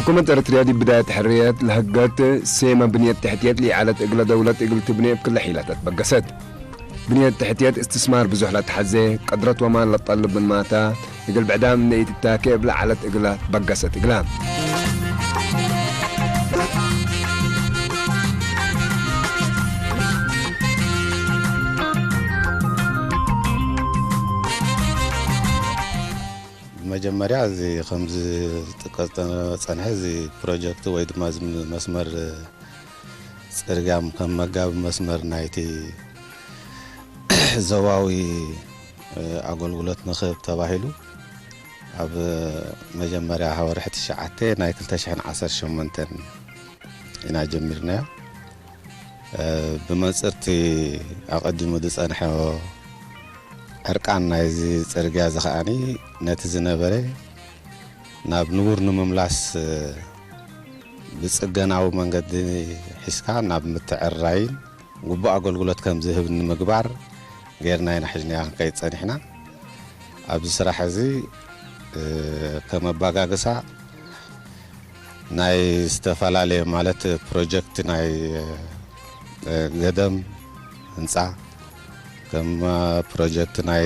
حكومة أريتريا دي بداية حرية لهجت سيما بنية تحتية لإعادة إقلة دولة إقلة تبني بكل حيلة تتبقست. بنية تحتية استثمار بزحلة حزة قدرت ومان لطلب من ماتا إقل بعدام نيت التاكي بلا علت إقلة بقست إقلة. መጀመርያ እዚ ከምዚ ዝጥቀስ ጸንሐ እዚ ፕሮጀክት ወይ ድማ እዚ መስመር ጽርግያ ከም መጋቢ መስመር ናይቲ ዞባዊ ኣገልግሎት ንክህብ ተባሂሉ ኣብ መጀመርያ ወርሒ ትሽዓተ ናይ ክልተ ሽሕን ዓሰርተ ሸሞንተን ኢና ጀሚርናዮ። ብመንፅርቲ ኣቐዲሙ ዝፀንሐ ዕርቃን ናይዚ ፅርግያ እዚ ከዓኒ ነቲ ዝነበረ ናብ ንቡር ንምምላስ ብፅገናዊ መንገዲ ሒዝካ ናብ ምትዕርራይን ግቡእ ኣገልግሎት ከም ዝህብ ንምግባር ጌርና ኢና ሒዝናዮ ክንከይድ ፀኒሕና። ኣብዚ ስራሕ እዚ ከም ኣባጋግሳ ናይ ዝተፈላለየ ማለት ፕሮጀክት ናይ ገደም ህንፃ ከም ፕሮጀክት ናይ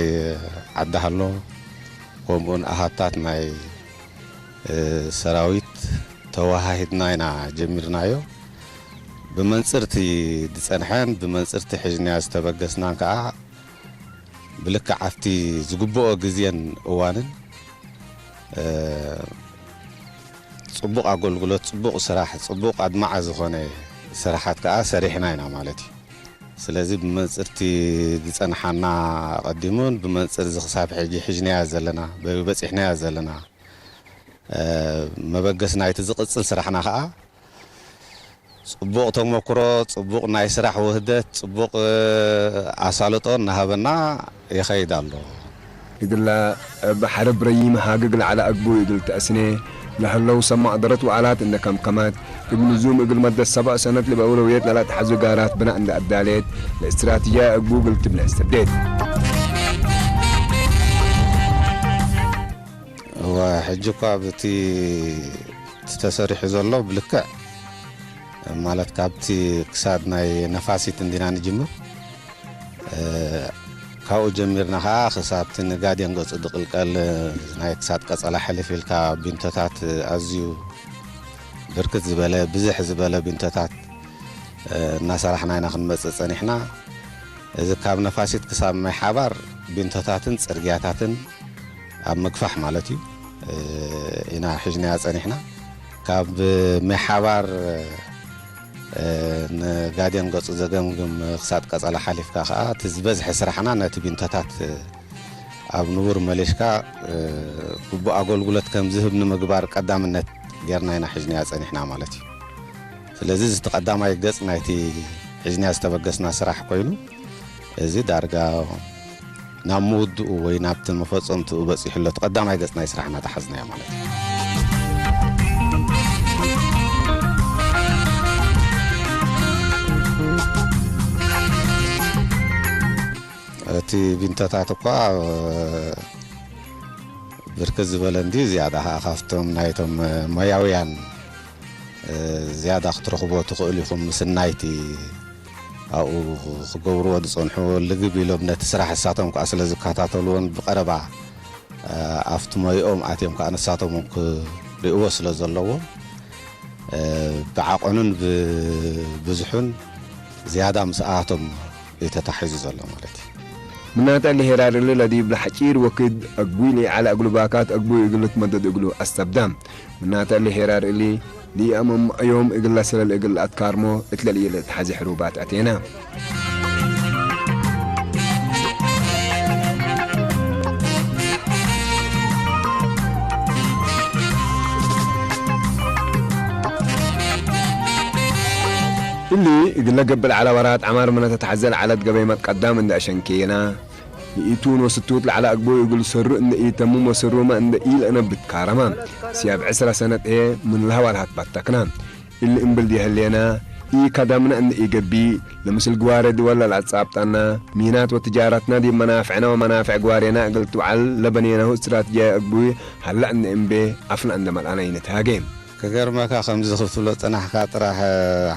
ዓዲ ሃሎ ከምኡውን ኣሃታት ናይ ሰራዊት ተወሃሂድና ኢና ጀሚርናዮ። ብመንፅርቲ ዝፀንሐን ብመንፅርቲ ሒዝናዮ ዝተበገስናን ከዓ ብልክዕ ኣብቲ ዝግብኦ ግዜን እዋንን ፅቡቕ ኣገልግሎት፣ ፅቡቕ ስራሕ፣ ፅቡቕ ኣድማዒ ዝኾነ ስራሓት ከዓ ሰሪሕና ኢና ማለት እዩ። ስለዚ ብመንፅርቲ ዝፀንሓና ኣቐዲሙን ብመንፅር እዚ ክሳብ ሕጂ ሒዝናዮ ዘለና በ- በፂሕናዮ ዘለና መበገሲ ናይቲ ዝቕፅል ስራሕና ከዓ ፅቡቕ ተመክሮ፣ ፅቡቕ ናይ ስራሕ ውህደት፣ ፅቡቕ ኣሳልጦ እናሃበና ይኸይድ ኣሎ። እግላ እብ ሐርብ ረዪም ሃግግ ለዐለ አግቡ እግል ተአስኔ ለሀለው ሰማዕ ደረት ወዐላት እንደ ከምከመት፣ እብ ንዙም እግል መደት ሰብዕ ሰነት ልበ አውለውየት ለለአትሐዙ ጋራት ብናእ እንደ አዳሌት፣ ለእስትራትጅያ አግቡ እግል ትብለ ሰዴት። እወ፣ ሕጂ እኳ ብቲ እቲ ተሰሪሑ ዘሎ ብልክዕ ማለት ካብቲ ክሳድ ናይ ነፋሲት እንዲና ንጅምር። ካብኡ ጀሚርና ከዓ ክሳብቲ ንጋድየን ገፁ ድቕልቀል ናይ ክሳድ ቀፀላ ሕልፍ ኢልካ ቢንቶታት ኣዝዩ ብርክት ዝበለ ብዝሕ ዝበለ ቢንቶታት እናሰራሕና ኢና ክንመፅእ ፀኒሕና። እዚ ካብ ነፋሲት ክሳብ ማይ ሓባር ቢንቶታትን ፅርግያታትን ኣብ ምግፋሕ ማለት እዩ ኢና ሒዝናያ ፀኒሕና። ካብ ማይ ሓባር ንጋድየን ገፁ ዘገምግም ክሳድ ቀፀላ ሓሊፍካ ከዓ እቲ ዝበዝሐ ስራሕና ነቲ ቢንቶታት ኣብ ንቡር መሊስካ ግቡእ ኣገልግሎት ከም ዝህብ ንምግባር ቀዳምነት ጌርና ኢና ሒዝናያ ፀኒሕና ማለት እዩ። ስለዚ እዚ እቲ ቀዳማይ ገፅ ናይቲ ሒዝናያ ዝተበገስና ስራሕ ኮይኑ እዚ ዳርጋ ናብ ምውድኡ ወይ ናብቲ መፈፀምትኡ በፂሑ ኣሎ። እቲ ቀዳማይ ገፅ ናይ ስራሕና ተሓዝናዮ ማለት እዩ። እቲ ቢንቶታት እኳ ብርክት ዝበለ እንዲ ዝያዳ ከዓ ካብቶም ናይቶም ሞያውያን ዝያዳ ክትረኽቦ ትኽእሉ ኢኹም። ምስናይቲ ኣብኡ ክገብርዎ ዝፀንሑ ልግብ ኢሎም ነቲ ስራሕ እሳቶም ከዓ ስለ ዝከታተልዎን ብቐረባ ኣብቲ ሞይኦም ኣትዮም ከዓ ንሳቶም ክርእዎ ስለ ዘለዎም ብዓቐኑን ብብዝሑን ዝያዳ ምስኣቶም እዩ ተታሒዙ ዘሎ ማለት እዩ። ምናተ ለሄራር እሊ ለዲብ ለሐጪር ወክድ አግቡይ ለይዓለ አግሉባካት አግቡይ እግል ልትመደድ እግሉ አስተብዳ። ምናተ ለሄራር እሊ ለኢአመምዐዮም እግል ለሰለል እግል ለአትካርሞ እት ለልኢለ እትሐዜ ሕሩባት አቴና። እሊ እግለ ገብእ ለዐለ ወራት ዐማር ምነ ተትሐዘ ለዐለት ገበይ መትቀዳም እንዴ አሸንኬየና፣ ይኢቱን ወስቱት ለዐለ አግቦዩ እግል ሰሩ እንዴ ኢተምም ወሰሩመ እንዴ ኢለአነብት ካረመ። ሲያብ ዕስረ ሰነት ህዬ ምን ለሀዋ ለሀት ባተክነ። እሊ እምብል ዲሀሌነ ኢከደምነ እንዴ ኢገብእ፣ ለምስል ግዋሬ ድወል ለለአትጻብጠነ፣ ሚናት ወትጃረትነ ዲብ መናፍዕነ ወመናፍዕ ግዋሬነ እግል ትውዐል ለበኔነሁ እስትራትጅያይ አግቡይ ሀለ እንዴ እምቤ አፍነ እንዴ መልአነ ኢንትሃጌ። ክገርመካ ከምዚ ክትብሎ ጽናሕካ ጥራሕ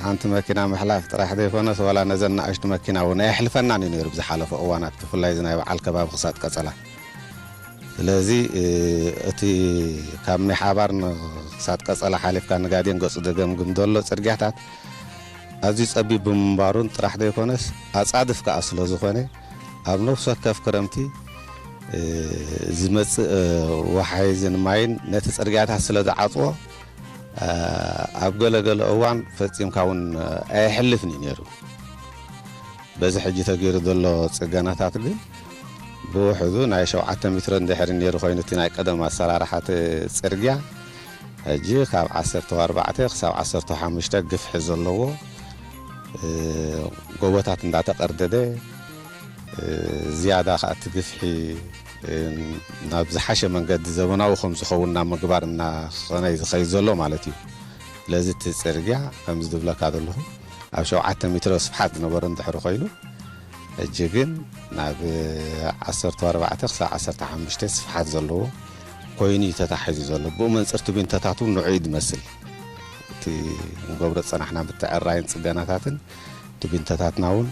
ሓንቲ መኪና ምሕላፍ ጥራሕ ዘይኮነስ ዋላ ነዘን ንኣሽቱ መኪና እውን ኣየሕልፈናን እዩ ነይሩ ብዝሓለፈ እዋናት ብፍላይ እዚ ናይ በዓል ከባቢ ክሳጥ ቀጸላ። ስለዚ እቲ ካብ ናይ ሓባር ክሳጥ ቀጸላ ሓሊፍካ ንጋዴን ገጹ ዘገምግም ዘሎ ጽርግያታት ኣዝዩ ጸቢብ ብምንባሩን ጥራሕ ዘይኮነስ ኣጻድፍ ከኣ ስለ ዝኾነ ኣብ ነፍሲ ወከፍ ክረምቲ ዝመጽእ ወሓይዝን ማይን ነቲ ጽርግያታት ስለ ዝዓጽዎ ኣብ ገለ ገለ እዋን ፈጺምካ እውን ኣየሕልፍን እዩ ነይሩ። በዚ ሕጂ ተገይሩ ዘሎ ጽገናታት ግን ብውሕዱ ናይ ሸውዓተ ሜትሮ እንድሕር ነይሩ ኮይኑ እቲ ናይ ቀደም ኣሰራርሓ እቲ ጽርግያ ሕጂ ካብ ዓሰርተ ኣርባዕተ ክሳብ ዓሰርተ ሓሙሽተ ግፍሒ ዘለዎ ጎቦታት እንዳተቐርደደ ዝያዳ ከዓ እቲ ግፍሒ ናብ ዝሓሸ መንገዲ ዘበናዊ ከም ዝኸውን ናብ ምግባር እናኾነ እዩ ዝኸይድ ዘሎ ማለት እዩ። ስለዚ እቲ ፅርግያ ከምዚ ዝብለካ ዘለኹ ኣብ ሸውዓተ ሜትሮ ስፍሓት ዝነበሮ እንድሕሪ ኮይኑ ሕጂ ግን ናብ ዓሰርተ ኣርባዕተ ክሳብ ዓሰርተ ሓሙሽተ ስፍሓት ዘለዎ ኮይኑ እዩ ተታሒዙ ዘሎ። ብኡ መንፅር ቱቢንቶታት እውን ንዑ እዩ ዝመስል። እቲ ንገብሮ ዝፀናሕና ምትዕራይን ፅገናታትን ቱቢንቶታትና እውን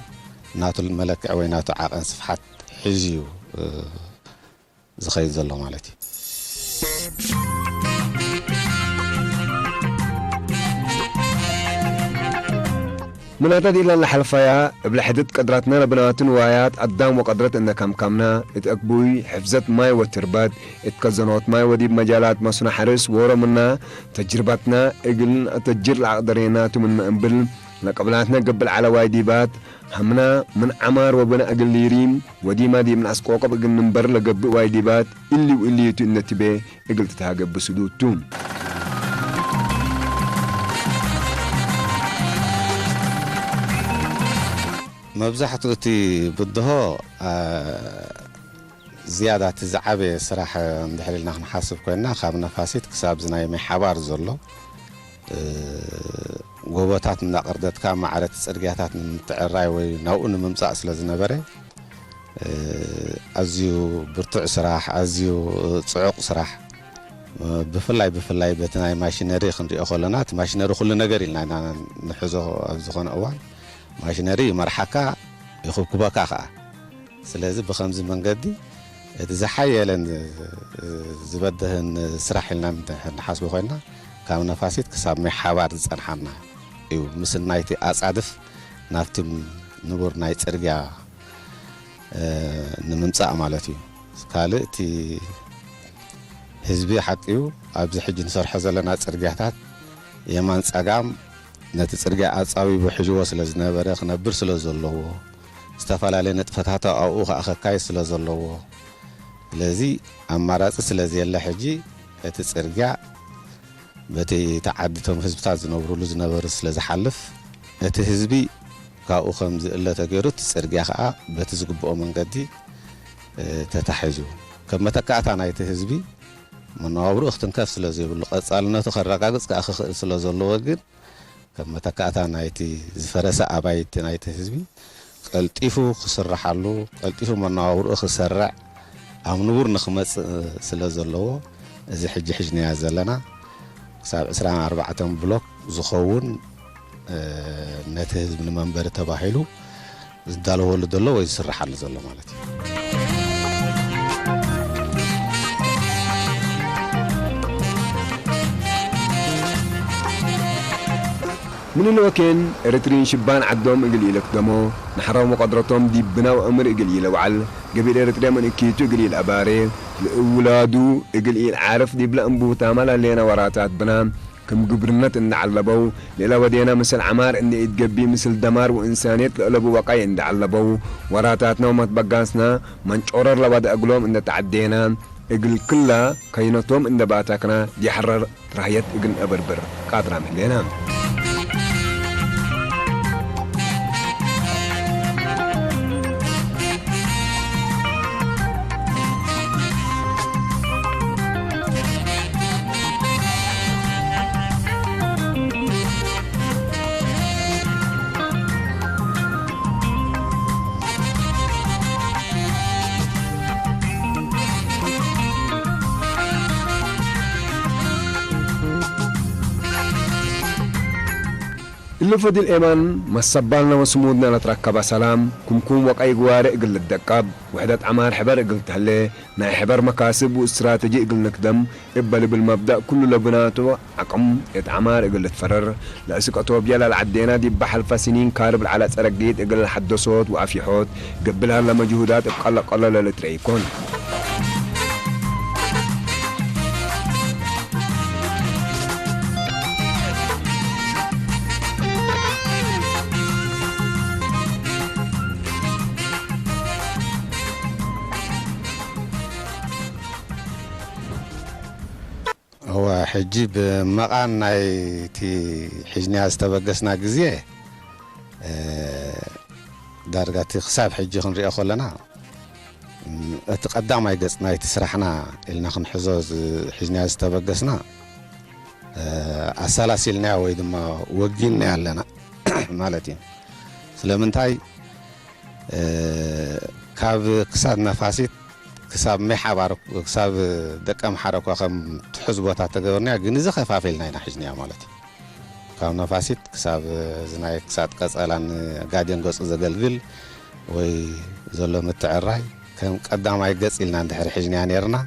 ናቱ መለክዒ ወይ ናቱ ዓቐን ስፍሓት ሒዙ እዩ ዝኸይድ ዘሎ ማለት እዩ። ምናታት ኢላ ንሓልፋያ እብለ ሕድት ቀድራትና ለብናቱ ንዋያት ኣዳም ወቀድረት እነ ካምካምና እት ኣግቡይ ሕፍዘት ማይ ወትርበት እት ከዘኖት ማይ ወዲብ መጃላት መስኖ ሓርስ ወሮምና ተጅርባትና እግልን ተጅር ለኣቅደሬና ቱምን መእንብል ለቀብላትና ገብል ዓለዋይ ዲባት ሃምና ምን ዓማር ወበና እግል ሊሪም ወዲማ ዲብ ንኣስቆቆብ እግል ንንበር ለገብእ ዋይ ዲባት እሊው እሊቱ እነትቤ እግል ትትሃገብ ብስዱቱ። መብዛሕትኡ እቲ ብድሆ ዝያዳ እቲ ዝዓበየ ስራሕ እንድሕር ኢልና ክንሓስብ ኮይንና ካብ ነፋሲት ክሳብ ዝናይ ማይ ሓባር ዘሎ ጎቦታት እናቐርደትካ ማዕረ እቲ ጽርግያታት ንምትዕራይ ወይ ናብኡ ንምምጻእ ስለ ዝነበረ ኣዝዩ ብርቱዕ ስራሕ ኣዝዩ ጽዑቕ ስራሕ ብፍላይ ብፍላይ በቲ ናይ ማሽነሪ ክንሪኦ ከለና እቲ ማሽነሪ ኩሉ ነገር ኢልና ኢና ንሕዞ ኣብ ዝኾነ እዋን ማሽነሪ ይመርሓካ ይኽብክበካ ከዓ ስለዚ ብኸምዚ መንገዲ እቲ ዝሓየለን ዝበድህን ስራሕ ኢልና ንሓስቦ ኮይንና ካብ ነፋሲት ክሳብ ማይ ሓባር ዝፀንሓና እዩ ምስል ናይቲ ኣፃድፍ ናብቲ ንቡር ናይ ፅርግያ ንምምፃእ ማለት እዩ ካልእ እቲ ህዝቢ ሓቂ እዩ ኣብዚ ሕጂ ንሰርሖ ዘለና ፅርግያታት የማን ፀጋም ነቲ ጽርግያ ኣጻቢቡ ሒዝዎ ስለ ዝነበረ ክነብር ስለ ዘለዎ ዝተፈላለየ ንጥፈታት ኣብኡ ከኣ ከካይድ ስለ ዘለዎ ስለዚ ኣማራጺ ስለ ዘየለ ሕጂ እቲ ጽርግያ በቲ ተዓድቶም ህዝብታት ዝነብሩሉ ዝነበሩ ስለ ዝሓልፍ እቲ ህዝቢ ካብኡ ከም ዝእለ ተገይሩ እቲ ጽርግያ ከኣ በቲ ዝግብኦ መንገዲ ተታሒዙ ከም መተካእታ ናይቲ ህዝቢ መነባብርኡ ክትንከፍ ስለ ዘይብሉ ቀጻልነቱ ከረጋግጽ ከኣ ክኽእል ስለ ዘለዎ ግን ከም መተካእታ ናይቲ ዝፈረሰ ኣባይቲ ናይቲ ህዝቢ ቀልጢፉ ክስርሓሉ ቀልጢፉ መነባብርኡ ክሰርዕ ኣብ ንቡር ንክመፅእ ስለ ዘለዎ እዚ ሕጂ ሕጅናያ ዘለና ክሳብ ዕስራን ኣርባዕተን ብሎክ ዝኸውን ነቲ ህዝቢ ንመንበሪ ተባሂሉ ዝዳለወሉ ዘሎ ወይ ዝስርሓሉ ዘሎ ማለት እዩ። ምንልወኬን ኤርትሪን ሽባን ዓዶም እግል ኢለክደሞ፣ ንሕራው መቐድረቶም ዲብ ብናው ዕምር እግል ኢለውዓል፣ ገቢል ኤርትርያ ምን እኪቱ እግል ኢልአባሬ፣ ለእውላዱ እግል ኢልዓርፍ ዲብለ እንቡታ ማላሌና ወራታት ብና፣ ክም ግብርነት እንደ ዓለበው፣ ለእለ ወዴና ምስል ዓማር እንደ ኢትገቢ ምስል ደማር ወእንሳኔት ለእለቡ ወቃይ እንደ ዓለበው፣ ወራታትና ወመትበጋስና መንጮረር ለባደ እግሎም እንደ ተዓዴና፣ እግል ክላ ከይነቶም እንደ ባታክና ዲሐረር ትራህየት እግል እበርብር ቃድራም ህሌና። ክሉ ፈዲል ኤማን መሰባልና ወስሙድና ለትረከበ ሰላም፣ ኩምኩም ወቀይ ግዋሪ እግል ልደቀብ፣ ውሕደት ዐማር ሕበር እግል ተህሌ፣ ናይ ሕበር መካስብ ወእስትራተጂ እግል ንክደም፣ እበ ልብል መብደእ ኩሉ ለብናቱ ዐቅም እት ዐማር እግል ልትፈረር፣ ለእስክ እቶብያ ለልዐዴና ዲብ ሐልፈ ስኒን ካርብ ለዐለ ጸረጊት እግል ለሐደሶት ወአፊሖት ገብእ ለሀለ መጅሁዳት እብ ቀሎ ቀሎ ለልትረኢ ኢኮን። እወ፣ ሕጂ ብመቓን ናይቲ ሒዝናዮ ዝተበገስና ግዜ፣ እ፣ ዳርጋ እቲ ክሳብ ሕጂ ክንሪኦ ከለና፣ ም፣ እቲ ቀዳማይ ገጽ ናይቲ ስራሕና ኢልና ክንሕዞ ዝ-፣ ሒዝናዮ ዝተበገስና፣ እ፣ ኣሰላሲልናዮ ወይ ድማ ወጊንናዮ ኣለና ማለት እዩ። ስለምንታይ? እ፣ ካብ ክሳድ ነፋሲት ክሳብ ሜሓባር፣ ክሳብ ደቀምሓረ እኳ ከም ትሑዝ ቦታ ተገበርናዮ፣ ግን እዚ ከፋፊልና ኢና ሒዝናዮ ማለት እዩ። ካብ ነፋሲት ክሳብ እዚ ናይ ክሳድ ቀጸላን ጋድዮን ገጹ ዘገልግል ወይ ዘሎ ምትዕርራይ ከም ቀዳማይ ገጽ ኢልና እንድሕር ሒዝናዮ ኔርና፣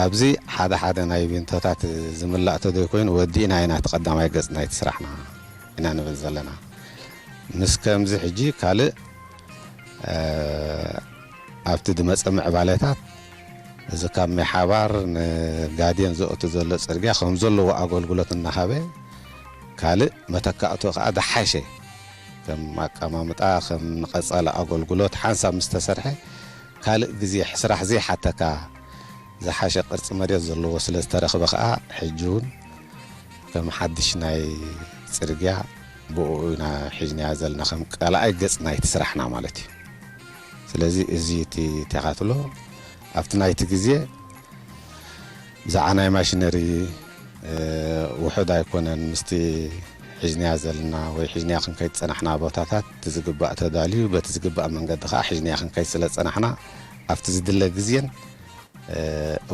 ኣብዚ ሓደ ሓደ ናይ ቢንቶታት ዝምላእ ተደይኮይኑ ወዲእና ኢና እቲ ቀዳማይ ገጽ ናይቲ ስራሕና ኢና ንብል ዘለና። ምስ ከምዚ ሕጂ ካልእ፣ እ፣ ኣብቲ ዝመጸ ምዕባለታት እዚ ካብ ሜሓባር ንጋድዮን ዘእቱ ዘሎ ጽርግያ ከም ዘለዎ ኣገልግሎት እናሃበ፣ ካልእ መተካእትኡ ከኣ ዝሓሸ ከም ኣቀማምጣ፣ ከም ንቐጸለ ኣገልግሎት ሓንሳብ ምስ ተሰርሐ፣ ካልእ ግዜ ስራሕ ዘይሓተካ ዝሓሸ ቅርጺ መሬት ዘለዎ ስለ ዝተረኽበ ከኣ፣ ሕጂ እውን ከም ሓድሽ ናይ ጽርግያ ብእኡ ኢና ሒዝናያ ዘለና፣ ከም ካልኣይ ገጽ ናይቲ ስራሕና ማለት እዩ። ስለዚ እዚ እቲ ተኻትሎ ኣብቲ ናይቲ ግዜ ብዛዕባ ናይ ማሽነሪ፣ እ፣ ውሑድ ኣይኮነን። ምስቲ ሒዝናያ ዘለና ወይ ሒዝናያ ክንከይድ ዝጸናሕና ቦታታት እቲ ዝግባእ ተዳልዩ፣ በቲ ዝግባእ መንገዲ ከኣ ሒዝናያ ክንከይድ ስለ ዝጸናሕና፣ ኣብቲ ዝድለ ግዜን፣ እ፣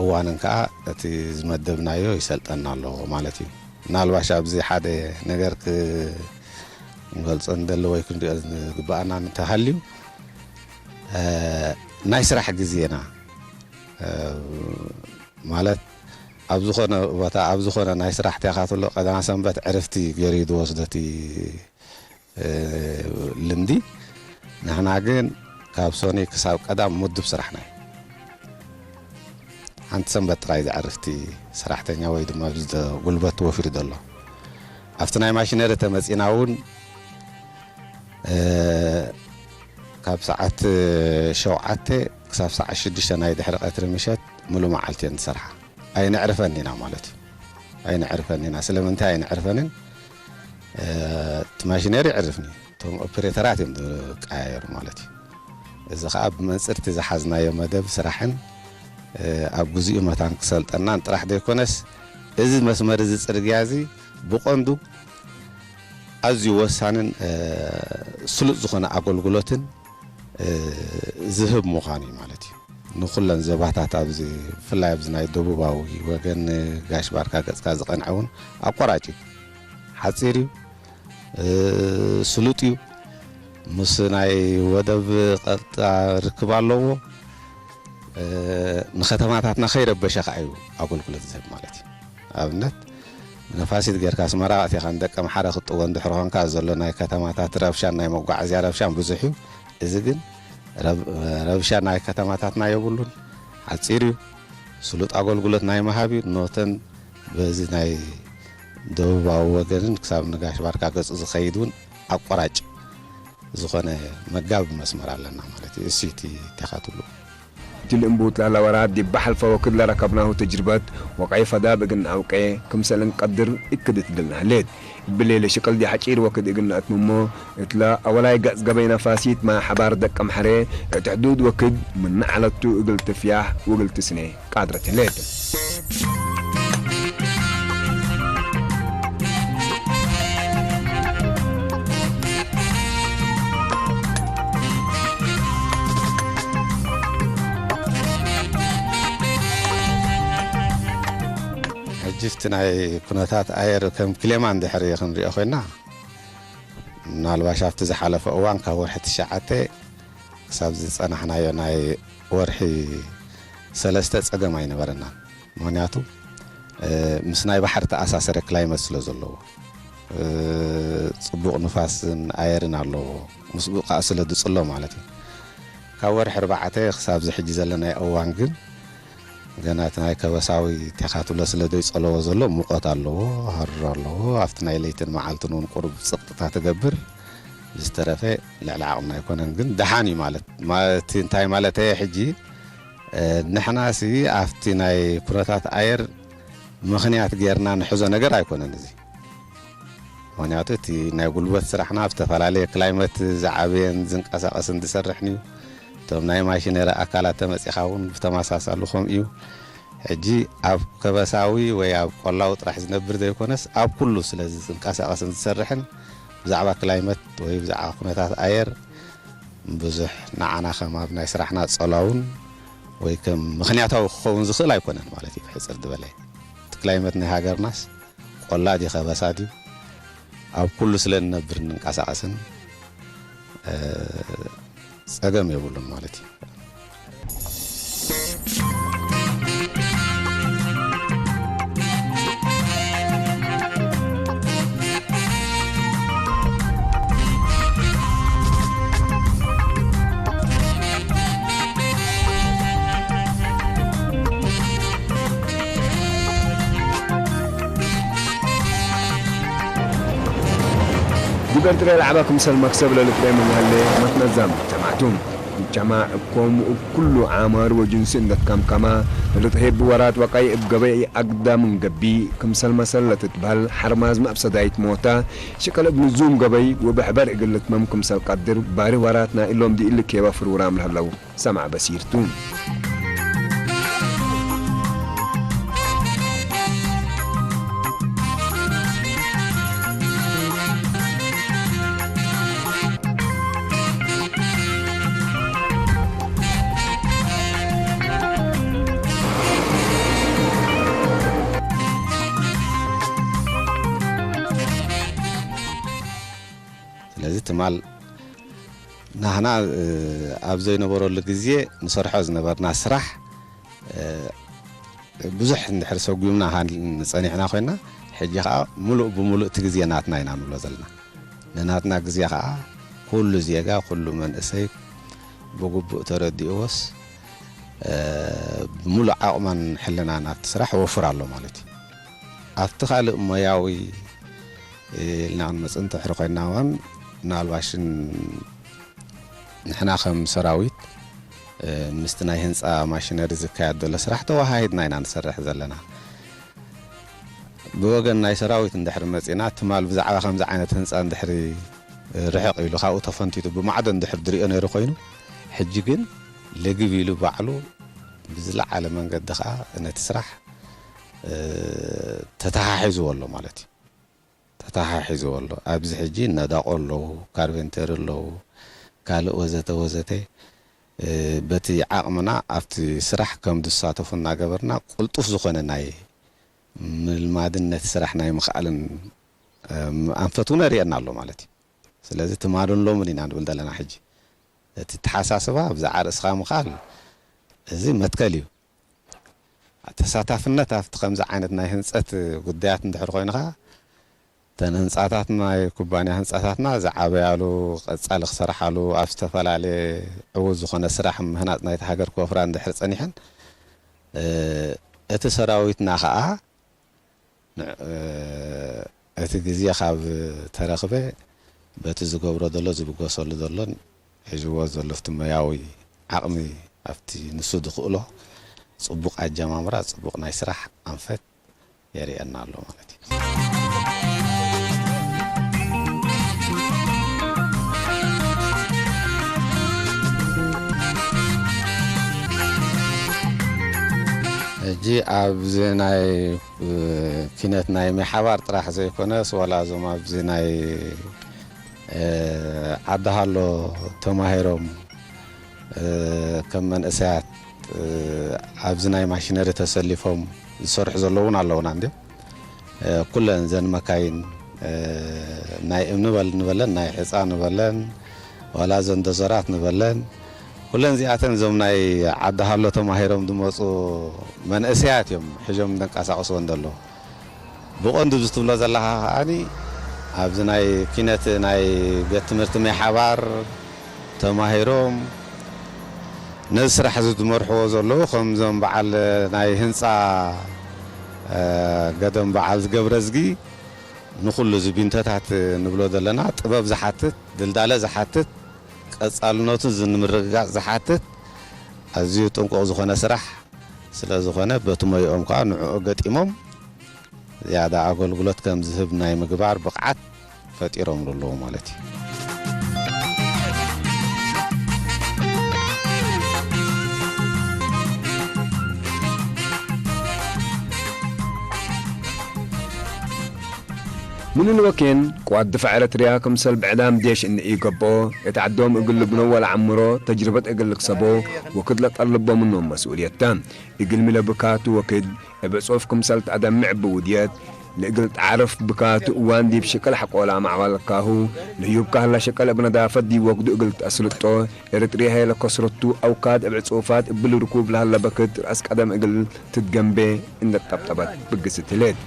እዋንን ከኣ እቲ ዝመደብናዮ ይሰልጠና ኣሎ ማለት እዩ። ምናልባሽ ኣብዚ ሓደ ነገር ክንገልጾ ንደሊ ወይ ክንሪኦ ዝግባኣና እንተሃልዩ፣ እ፣ ናይ ስራሕ ግዜና፣ እ፣ ማለት ኣብ ዝኾነ ቦታ፣ ኣብ ዝኾነ ናይ ስራሕ ተኻትሎ ቀዳም ሰንበት ዕርፍቲ ገይሩ እዩ ዝወስዶ እቲ፣ እ፣ ልምዲ። ንሕና ግን ካብ ሰኑይ ክሳብ ቀዳም ምዱብ ስራሕና እዩ። ሓንቲ ሰንበት ጥራይ ዘዕርፍቲ ሰራሕተኛ ወይ ድማ ብዝተ-፣ ጉልበት ወፊሩ ዘሎ። ኣብቲ ናይ ማሽነሪ ተመጺና እውን፣ እ፣ ካብ ሰዓት ሸውዓተ ክሳብ ሰዓት ሽዱሽተ ናይ ድሕሪ ቀትሪ ምሸት ምሉእ መዓልቲ እየን ዝሰርሓ። ኣይነዕርፈን ኢና ማለት እዩ። ኣይነዕርፈን ኢና። ስለምንታይ ኣይነዕርፈንን? እ፣ እቲ ማሽነሪ ይዕርፍኒ፣ እቶም ኦፕሬተራት እዮም ዝቀያየሩ ማለት እዩ። እዚ ኸኣ ብመንጽር እቲ ዝሓዝናዮ መደብ ስራሕን፣ እ፣ ኣብ ግዚኡ መታን ክሰልጠናን ጥራሕ ዘይኮነስ፣ እዚ መስመር እዚ ጽርግያ እዚ ብቐንዱ ኣዝዩ ወሳንን፣ እ፣ ስሉጥ ዝኾነ ኣገልግሎትን፣ እ፣ ዝህብ ምዃኑ እዩ ማለት እዩ። ንኹለን ዞባታት ኣብዚ፣ ብፍላይ ኣብዚ ናይ ደቡባዊ ወገን ጋሽ ባርካ ገጽካ ዝቐንዐ እውን ኣቋራጭ እዩ። ሓጺር እዩ፣ እ፣ ስሉጥ እዩ። ምስ ናይ ወደብ ቀጥታ ርክብ ኣለዎ። እ፣ ንከተማታትና ከይረበሸ ከኣ እዩ ኣገልግሎት ዝህብ ማለት እዩ። ኣብነት፣ ነፋሲት ጌርካ ኣስመራ ኣቲኻ ንደቀምሓረ ክትጥወ እንድሕር ኾንካ ዘሎ ናይ ከተማታት ረብሻን ናይ መጓዓዝያ ረብሻን ብዙሕ እዩ። እዚ ግን ረብ-፣ ረብሻ ናይ ከተማታትና የብሉን። ሓጺር እዩ። ስሉጥ ኣገልግሎት ናይ ምሃብ እዩ። ኖተን በዚ ናይ ደቡባዊ ወገንን ክሳብ ንጋሽ ባርካ ገጹ ዝኸይድ እውን ኣቋራጭ ዝኾነ መጋቢ መስመር ኣለና ማለት እዩ። እሱ እቲ ተኻትሎ። እት ልእምቡት ላላ ወራት ዲብ ሐልፈ ወክድ ለረከብናሁ ተጅርበት ወቀይ ፈዳብ እግል ነአውቄ ክምሰል እንቀድር እክድ እት ድልና ህሌት። እብሌ ለሽቅል ዲሐጪር ወክድ እግል ነአትምሞ እትለ አወላይ ገጽ ገበይ ነፋሲት ማይ ሐባር ደቀምሐሬ እት ሕዱድ ወክድ ምነ ዐለቱ እግል ትፍያሕ ወእግል ትስኔ ቃድረት ህሌት። ሕጂ እቲ ናይ ኩነታት ኣየር ከም ክሌማ እንድሕር ክንሪኦ ኮይና፣ ምናልባሽ ኣብቲ ዝሓለፈ እዋን ካብ ወርሒ ትሽዓተ ክሳብ ዝጸናሕናዮ ናይ ወርሒ ሰለስተ ጸገም ኣይነበረናን። ምኽንያቱ፣ እ፣ ምስ ናይ ባሕሪ ተኣሳሰረ ክላይመት ስለ ዘለዎ፣ እ፣ ጽቡቕ ንፋስን ኣየርን ኣለዎ። ምስኡ ከኣ ስለ ዝጽሎ ማለት እዩ። ካብ ወርሒ ኣርባዕተ ክሳብ እዚ ሕጂ ዘለናዮ እዋን ግን፣ ገና እቲ ናይ ከበሳዊ ቴኻ ትብሎ ስለ ዘይጸለዎ ዘሎ፣ ሙቐት ኣለዎ፣ ሃሩር ኣለዎ። ኣብቲ ናይ ለይትን መዓልትን እውን ቁሩብ ጽቕጥታ ትገብር። ብዝተረፈ ልዕሊ ዓቕምና ኣይኮነን፣ ግን ደሓን እዩ ማለት። ማ-፣ እቲ እንታይ ማለተይ ሕጂ፣ እ፣ ንሕናሲ ኣብቲ ናይ ኩነታት ኣየር ምኽንያት ጌርና ንሕዞ ነገር ኣይኮነን እዚ። ምኽንያቱ እቲ ናይ ጉልበት ስራሕና ኣብ ዝተፈላለየ ክላይመት ዝዓበየን ዝንቀሳቐስን ዝሰርሕን እዩ። እቶም ናይ ማሽነሪ ኣካላት ተመጺኻ እውን ብተመሳሳሊ ከምኡ እዩ። ሕጂ ኣብ ከበሳዊ ወይ ኣብ ቆላዊ ጥራሕ ዝነብር ዘይኮነስ፣ ኣብ ኩሉ ስለ ዝንቀሳቐስን ዝሰርሕን፣ ብዛዕባ ክላይመት ወይ ብዛዕባ ኩነታት ኣየር ብዙሕ ንዓና ከም ኣብ ናይ ስራሕና ጸላውን ወይ ከም ምኽንያታዊ ክኸውን ዝኽእል ኣይኮነን ማለት እዩ። ብሕጽር ዝበለ፣ እቲ ክላይመት ናይ ሃገርናስ ቆላ ድዩ ከበሳ ድዩ፣ ኣብ ኩሉ ስለ እንነብር እንንቀሳቐስን፣ እ፣ ጸገም የብሉን ማለት እዩ። ግበር ጥሬ ላዕባ ክምሰል መክሰብ ለልጥሬ ምንሃለ መትነዛም ተማዕቱም። ጀማ እኮም እብ ኩሉ ዓማር ወጅንሲ እንደትካምካማ፣ ለልጥሄብ ወራት ወቃይ እብ ገበይ ኣግዳም እንገቢ፣ ክምሰል መሰል ለትትበህል ሓርማዝ መእብ ሰዳይት ሞታ፣ ሽቀል እብ ንዙም ገበይ ወበሕበር እግል ልትመም ክምሰል ቀድር፣ ባሪ ወራትና እሎም ዲኢሊ ኬባ ፍሩራም ለህለው። ሰማዕ በሲርቱ። ስለዚ ትማል ናህና፣ እ፣ ኣብ ዘይነበረሉ ግዜ ንሰርሖ ዝነበርና ስራሕ፣ እ፣ ብዙሕ እንድሕር ሰጉምና ሃን-፣ ጸኒሕና ኮይና፣ ሕጂ ኸኣ ምሉእ ብምሉእ እቲ ግዜ ናትና ኢና ንብሎ ዘለና። ንናትና ግዜ ኸኣ ኩሉ ዜጋ፣ ኩሉ መንእሰይ ብግቡእ ተረዲእዎስ፣ እ፣ ብምሉእ ዓቕማን ሕልናን ኣብቲ ስራሕ ወፍር ኣሎ ማለት እዩ። ኣብቲ ካልእ ሞያዊ ኢልና ክንመጽእ እንተድሕሪ ኮይንና እዋን፣ ምናልባሽን ንሕና ከም ሰራዊት፣ እ፣ ምስቲ ናይ ህንጻ ማሽነሪ ዝካየድ ዘሎ ስራሕ ተወሃሂድና ኢና ንሰርሕ ዘለና። ብወገን ናይ ሰራዊት እንድሕሪ መጺእና፣ ትማል ብዛዕባ ከምዚ ዓይነት ህንጻ እንድሕሪ ርሕቕ ኢሉ ካብኡ ተፈንቲቱ ብማዕዶ እንድሕር ዝሪኦ ነይሩ ኮይኑ፣ ሕጂ ግን ልግብ ኢሉ ባዕሉ ብዝለዓለ መንገዲ ኸኣ ነቲ ስራሕ፣ እ፣ ተተሓሒዝዎ ኣሎ ማለት እዩ። ተተሓሒዝዎ ኣሎ። ኣብዚ ሕጂ ነዳቖ ኣለዉ፣ ካርቤንተር ኣለዉ፣ ካልእ ወዘተ ወዘተ። እ፣ በቲ ዓቕምና ኣብቲ ስራሕ ከም ዝሳተፉ እናገበርና ቅልጡፍ ዝኾነ ናይ ምልማድን ነቲ ስራሕ ናይ ምኽኣልን፣ እ፣ ኣንፈት እውን የርእየና ኣሎ ማለት እዩ። ስለዚ ትማልን ሎምን ኢና ንብል ዘለና ሕጂ። እቲ ተሓሳስባ ብዛዕባ ርእስኻ ምኽኣል፣ እዚ መትከል እዩ። ተሳታፍነት ኣብቲ ከምዚ ዓይነት ናይ ህንጸት ጉዳያት እንድሕር ኮይንኻ፣ እተን ህንጻታት፣ ናይ ኩባንያ ህንጻታትና ዝዓበያሉ፣ ቀጻሊ ክሰርሓሉ፣ ኣብ ዝተፈላለየ ዕዉት ዝኾነ ስራሕ ምህናጽ ናይቲ ሃገር ክወፍራ እንድሕር ጸኒሐን፣ እ፣ እቲ ሰራዊትና ኸኣ ንዕ-፣ እ፣ እቲ ግዜ ካብ ተረኽበ፣ በቲ ዝገብሮ ዘሎ፣ ዝብገሰሉ ዘሎን ሒዝዎ ዘሎ ኣብቲ ሞያዊ ዓቕሚ፣ ኣብቲ ንሱ ዝኽእሎ ጽቡቕ ኣጀማምራ፣ ጽቡቕ ናይ ስራሕ ኣንፈት የርእየና ኣሎ ማለት እዩ። ሕጂ ኣብዚ ናይ፣ እ፣ ኪነት ናይ ምሕባር ጥራሕ ዘይኮነስ፣ ዋላ እዞም ኣብዚ ናይ፣ እ፣ ዓዲ ሃሎ ተማሂሮም፣ እ፣ ከም መንእሰያት፣ እ፣ ኣብዚ ናይ ማሽነሪ ተሰሊፎም ዝሰርሑ ዘለዉ እውን ኣለዉና እንድዮም። እ፣ ኩለን እዘን መካይን እ፣ ናይ እምኒ በል ንበለን፣ ናይ ሕፃ ንበለን፣ ዋላ ዘንደዞራት ንበለን፣ ኩለን እዚኣተን እዞም ናይ ዓዲ ሃሎ ተማሂሮም ዝመፁ መንእሰያት እዮም ሒዞም ዘንቀሳቕስወን ዘለዉ። ብቐንዱ እዚ ትብሎ ዘለኻ ከዓኒ ኣብዚ ናይ ኪነት ናይ ቤት ትምህርቲ ማይ ሓባር ተማሂሮም ነዚ ስራሕ እዚ ዝመርሕዎ ዘለዉ ከምዞም በዓል ናይ ህንፃ፣ እ፣ ገደም በዓል ዝገብረዝጊ ንኹሉ እዚ ቢንቶታት ንብሎ ዘለና ጥበብ ዝሓትት፣ ድልዳለ ዝሓትት፣ ቀጻልነቱ ንምርግጋጽ ዝሓትት ኣዝዩ ጥንቁቕ ዝኾነ ስራሕ ስለ ዝኾነ በቲ ሞይኦም ከኣ ንዕኡ ገጢሞም ዝያዳ ኣገልግሎት ከም ዝህብ ናይ ምግባር ብቕዓት ፈጢሮምሉ ኣለዉ ማለት እዩ። ምንንወኬን ቅዋት ድፋዕ ኤረትርያ ክምሰል ብዕዳም ዴሽ እንኢገቦ እት ዓዶም እግል ልብኖ ወለዓምሮ ተጅርበት እግል ልክሰቦ ወክድ ለጠልቦ ምኖም መስኡልየታ። እግል ሚለ ብካቱ ወክድ እብ ዕጹፍ ክምሰል ተአደምዕ ብውድየት ለእግል ተዓርፍ ብካቱ እዋን ዲብ ሽቅል ሐቆላ ማዕባልካሁ ለህዩብካ ህላ ሽቅል እብ ነዳፈት ዲብ ወክዱ እግል ተአስልጦ ኤረትርያ ሀየ ለከስረቱ አውካድ እብ ዕጹፋት እብል ርኩብ ለሀለ በክት ረአስ ቀደም እግል ትትገንቤ እንደ ጠብጠበት ብግስት ህሌት።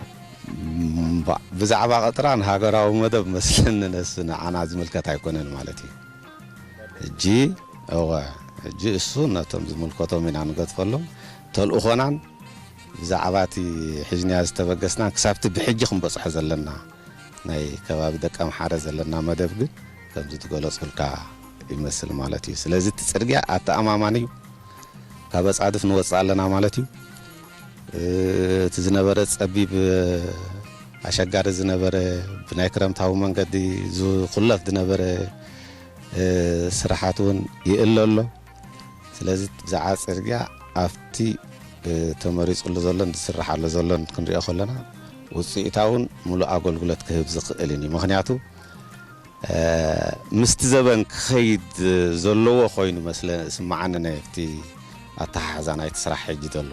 እምባእ፣ ብዛዕባ ቀጥራን ሃገራዊ መደብ መስለኒ ነሱ ንዓና ዝምልከት ኣይኮነን ማለት እዩ። ሕጂ፣ እወ፣ ሕጂ እሱ ነቶም ዝምልከቶም ኢና ንገድፈሎም። ተልእኾናን ብዛዕባ እቲ ሒዝናዮ ዝተበገስናን ክሳብቲ ብሕጂ ክንበጽሖ ዘለና ናይ ከባቢ ደቀምሓረ ዘለና መደብ ግን ከምዚ ዝገለጹልካ ይመስል ማለት እዩ። ስለዚ እቲ ጽርግያ ኣተኣማማኒ እዩ። ካብ ኣጻድፍ ንወጽእ ኣለና ማለት እዩ። እ፣ እቲ ዝነበረ ጸቢብ፣ እ፣ ኣሸጋሪ ዝነበረ ብናይ ክረምታዊ መንገዲ ዝኹለፍ ዝነበረ፣ እ፣ ስራሓት እውን ይእለ ኣሎ። ስለዚ ብዛዕባ ጽርግያ ኣብቲ፣ እ፣ ተመሪጹሉ ዘሎን ዝስርሓሉ ዘሎን ክንሪኦ ከለና ውጽኢታውን ምሉእ ኣገልግሎት ክህብ ዝኽእልን እዩ። ምኽንያቱ እ፣ ምስቲ ዘበን ክኸይድ ዘለዎ ኮይኑ መስለ-፣ ስምዓኒ ናይ ኣብቲ ኣተሓሕዛ ናይቲ ስራሕ ሕጂ ዘሎ።